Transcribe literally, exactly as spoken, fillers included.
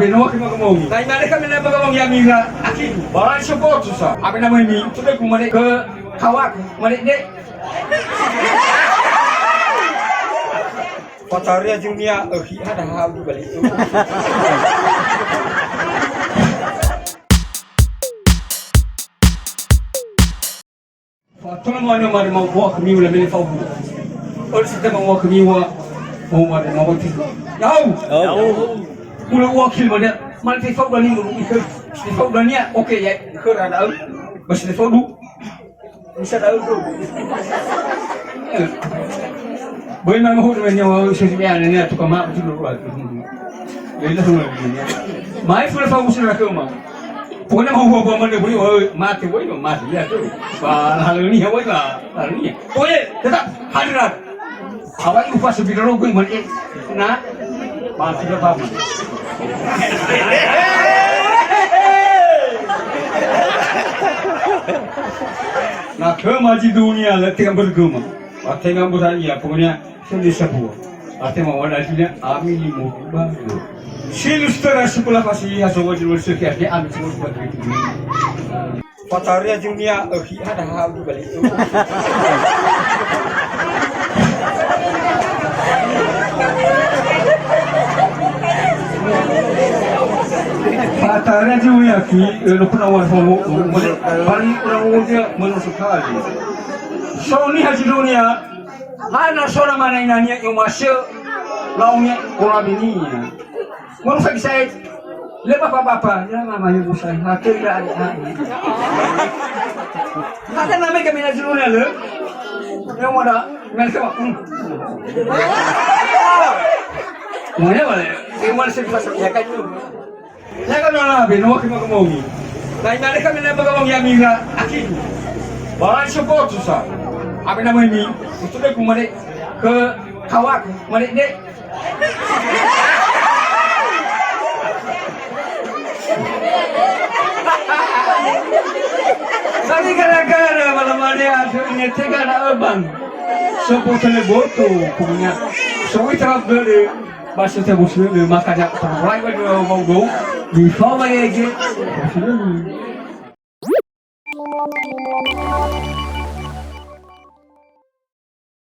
Benoa ke magamau. Nah, imane kami na magamau ya mira. Aki. Barang sopo tu sa. Apa nama ini? Sudah ku mane ke kawak. Mane de. Pataria Junior, eh, ada hal di balik itu. Fa'atona mane mare mau boa khömi ula mele fa'u. Ol sita mau boa khömi wa mau mare mau boa. Yau. Yau. Ula wakil mane, mane te fa'u dani ulu ikhe. Te fa'u dani ya, oke ya. Khöra da'ö. Bas te fa'u du. Bisa da'ö, bro. Böi ma mahudu me nyawa sesi me ane ne tukang ma tu lu. Mai fula fa'u sina khöma. Pokoknya mau hua mane böi, oh, mate böi, mate ya tu. Ba lalu ni ya böi ba, lalu ni. Pokoknya tetap hadirat. Awak lupa sebidang böi mane. Nah, mati dah paham. Na khöma zi dunia le tenga bergema. Ba tenga berani ya, pokoknya Sende sabua. Ate mawala dunia, ami limo ribu. Silus tera sebelah pasi, haso wajib bersih, ate ami semua buat itu. Pataria Junior, eh, ada hal di balik itu. Pataria Junior, ki, eh, lu pernah wal homo, paling kurang usia menurut sekali. Sony Haji Dunia, Hana sona mana inania yo masya, laungnya kola binia. Mau sa bisa, le bapa-bapa, ya mama yo busai, hati ya, ya. Hati nama kami na juruna le. Yang mana, mereka, hmm. Mana, mana, yang mana saya bisa, ya kan, itu. Yaga no labe, no wake magamau mi. Na imane kami na magamau ya mira, aki. Barang sopo tu sa. Apa nama ini? Itu deh kumane ke kawak, mane de. Kami gara-gara malam ada ada ini tega na abang. Sopo teleboto, punya. Sopo terap dulu. Ba sete bosögö, makanya terrai ba dua bau dong, di fama yege.